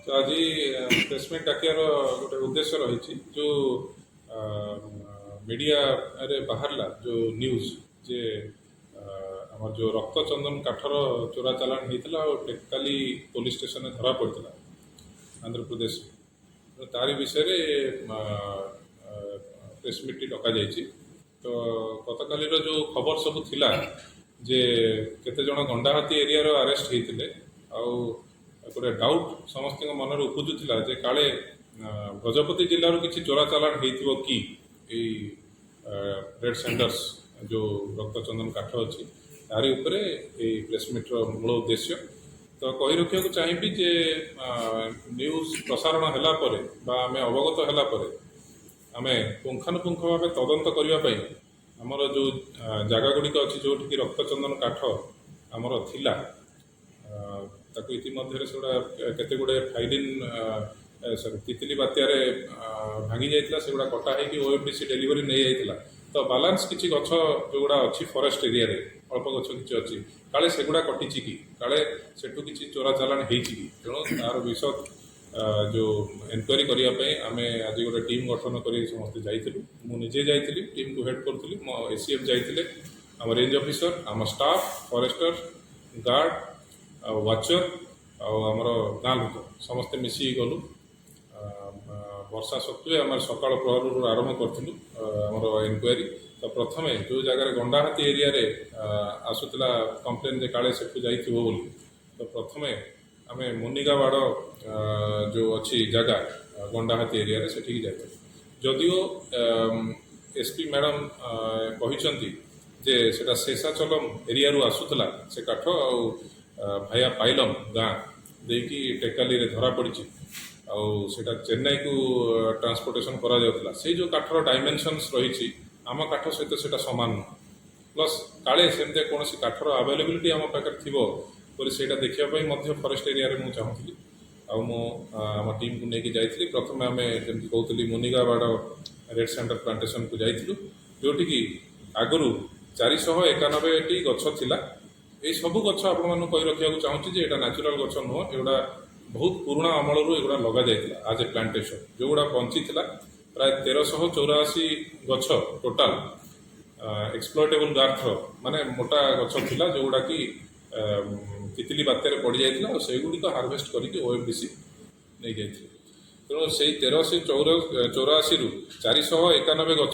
ତ ଆଜି press meet ଡାକିବାର ଗୋଟେ ଉଦ୍ଦେଶ୍ୟ ରହିଛି, ଯେଉଁ ମିଡ଼ିଆରେ ବାହାରିଲା ଯେଉଁ ନ୍ୟୁଜ୍ ଯେ ଆମର ଯେଉଁ ରକ୍ତ ଚନ୍ଦନ କାଠର ଚୋରା ଚାଲାଣ ହେଇଥିଲା ଆଉ ଟେକାଲି ପୋଲିସ ଷ୍ଟେସନରେ ଧରା ପଡ଼ିଥିଲା ଆନ୍ଧ୍ରପ୍ରଦେଶରେ, ତ ତାରି ବିଷୟରେ ପ୍ରେସ୍ ମିଟ୍ଟି ଡକାଯାଇଛି। ତ ଗତକାଲିର ଯେଉଁ ଖବର ସବୁ ଥିଲା ଯେ କେତେ ଜଣ ଗଣ୍ଡାହାତୀ ଏରିଆର ଆରେଷ୍ଟ ହେଇଥିଲେ ଆଉ ଗୋଟେ ଡାଉଟ୍ ସମସ୍ତଙ୍କ ମନରେ ଉପୁଜୁଥିଲା ଯେ କାଳେ ଗଜପତି ଜିଲ୍ଲାରୁ କିଛି ଚୋରା ଚାଲାଣ ହେଇଥିବ କି ଏଇ ରେଡ୍ ସ୍ୟାଣ୍ଡର୍ସ ଯେଉଁ ରକ୍ତଚନ୍ଦନ କାଠ ଅଛି, ତାରି ଉପରେ ଏଇ ପ୍ରେସ୍ ମିଟ୍ର ମୂଳ ଉଦ୍ଦେଶ୍ୟ। ତ କହି ରଖିବାକୁ ଚାହିଁବି ଯେ ନ୍ୟୁଜ୍ ପ୍ରସାରଣ ହେଲା ପରେ ବା ଆମେ ଅବଗତ ହେଲା ପରେ ଆମେ ପୁଙ୍ଖାନୁପୁଙ୍ଖ ଭାବେ ତଦନ୍ତ କରିବା ପାଇଁ ଆମର ଯେଉଁ ଜାଗା ଗୁଡ଼ିକ ଅଛି, ଯେଉଁଠିକି ରକ୍ତଚନ୍ଦନ କାଠ ଆମର ଥିଲା, ତାକୁ ଇତିମଧ୍ୟରେ ସେଗୁଡ଼ା କେତେ ଗୁଡ଼ିଏ ଫାଇଲିନ୍, ସରି, ତିତିଲି ବାତ୍ୟାରେ ଭାଙ୍ଗି ଯାଇଥିଲା। ସେଗୁଡ଼ା କଟା ହେଇକି ଓଏଫ୍ଡିସି ଡେଲିଭରି ନେଇଯାଇଥିଲା। ତ ବାଲାନ୍ସ କିଛି ଗଛ ଯେଉଁଗୁଡ଼ା ଅଛି ଫରେଷ୍ଟ ଏରିଆରେ, ଅଳ୍ପ ଗଛ କିଛି ଅଛି, କାଳେ ସେଗୁଡ଼ା କଟିଛି କି, କାଳେ ସେଠୁ କିଛି ଚୋରା ଚାଲାଣ ହେଇଛି କି, ତେଣୁ ତାର ବିଶଦ ଯେଉଁ ଏନକ୍ୱାରି କରିବା ପାଇଁ ଆମେ ଆଜି ଗୋଟେ ଟିମ୍ ଗଠନ କରି ସମସ୍ତେ ଯାଇଥିଲୁ। ମୁଁ ନିଜେ ଯାଇଥିଲି, ଟିମ୍କୁ ହେଡ୍ କରୁଥିଲି, ମୋ ଏସିଏଫ୍ ଯାଇଥିଲେ, ଆମ ରେଞ୍ଜ ଅଫିସର, ଆମ ଷ୍ଟାଫ୍, ଫରେଷ୍ଟର, ଗାର୍ଡ ଆଉ ୱାଚର ଆଉ ଆମର ଗାଁ ଲୋକ ସମସ୍ତେ ମିଶିକି ଗଲୁ। ବର୍ଷା ସତ୍ତ୍ୱେ ଆମେ ସକାଳ ପ୍ରହରରୁ ଆରମ୍ଭ କରିଥିଲୁ ଆମର ଏନକ୍ୱାରି। ତ ପ୍ରଥମେ ଯେଉଁ ଜାଗାରେ ଗଣ୍ଡାହାତୀ ଏରିଆରେ ଆସୁଥିଲା କମ୍ପ୍ଲେନ୍ ଯେ କାଳେ ସେଠୁ ଯାଇଥିବ ବୋଲି, ତ ପ୍ରଥମେ ଆମେ ମୁନିଗାବାଡ଼ ଯେଉଁ ଅଛି ଜାଗା ଗଣ୍ଡାହାତୀ ଏରିଆରେ, ସେଠିକି ଯାଇଥିଲୁ। ଯଦିଓ ଏସ୍ପି ମ୍ୟାଡ଼ାମ୍ କହିଛନ୍ତି ଯେ ସେଟା ଶେଷାଚଲମ ଏରିଆରୁ ଆସୁଥିଲା ସେ କାଠ ଆଉ ଭାୟା ପାଇଲମ ଗାଁ ଦେଇକି ଟେକାଲିରେ ଧରା ପଡ଼ିଛି ଆଉ ସେଇଟା ଚେନ୍ନାଇକୁ ଟ୍ରାନ୍ସପୋର୍ଟେସନ କରାଯାଉଥିଲା, ସେଇ ଯେଉଁ କାଠର ଡାଇମେନସନ୍ସ ରହିଛି, ଆମ କାଠ ସହିତ ସେଇଟା ସମାନ ନୁହଁ। ପ୍ଲସ୍ କାଳେ ସେମିତି କୌଣସି କାଠର ଆଭେଲେବିଲିଟି ଆମ ପାଖରେ ଥିବ ବୋଲି ସେଇଟା ଦେଖିବା ପାଇଁ ମଧ୍ୟ ଫରେଷ୍ଟ ଏରିଆରେ ମୁଁ ଚାହୁଁଥିଲି ଆଉ ମୁଁ ଆମ ଟିମ୍କୁ ନେଇକି ଯାଇଥିଲି। ପ୍ରଥମେ ଆମେ ଯେମିତି କହୁଥିଲି, ମୁନିଗାବାଡ଼ ରେଡ୍ ସ୍ୟାଣ୍ଡର ପ୍ଲାଣ୍ଟେସନକୁ ଯାଇଥିଲୁ, ଯେଉଁଠିକି ଆଗରୁ 491ଟି ଗଛ ଥିଲା। ଏଇ ସବୁ ଗଛ, ଆପଣମାନଙ୍କୁ କହି ରଖିବାକୁ ଚାହୁଁଛି ଯେ ଏଇଟା ନ୍ୟାଚୁରାଲ ଗଛ ନୁହଁ, ଏଗୁଡ଼ା ବହୁତ ପୁରୁଣା ଅମଳରୁ ଏଗୁଡ଼ା ଲଗାଯାଇଥିଲା ଆଜ୍ ଏ ପ୍ଲାଣ୍ଟେସନ। ଯେଉଁଗୁଡ଼ା ବଞ୍ଚିଥିଲା ପ୍ରାୟ 1384 ଗଛ ଟୋଟାଲ ଏକ୍ସପ୍ଲଏଟେବଲ ଗାର୍ଥର, ମାନେ ମୋଟା ଗଛ ଥିଲା, ଯେଉଁଗୁଡ଼ା କି ତିତିଲି ବାତ୍ୟାରେ ପଡ଼ିଯାଇଥିଲା ଆଉ ସେଇଗୁଡ଼ିକ ହାରଭେଷ୍ଟ କରିକି ଓଏଫ୍ଡିସି ନେଇଯାଇଥିଲେ। ତେଣୁ ସେଇ 1384ରୁ 491 ଗଛ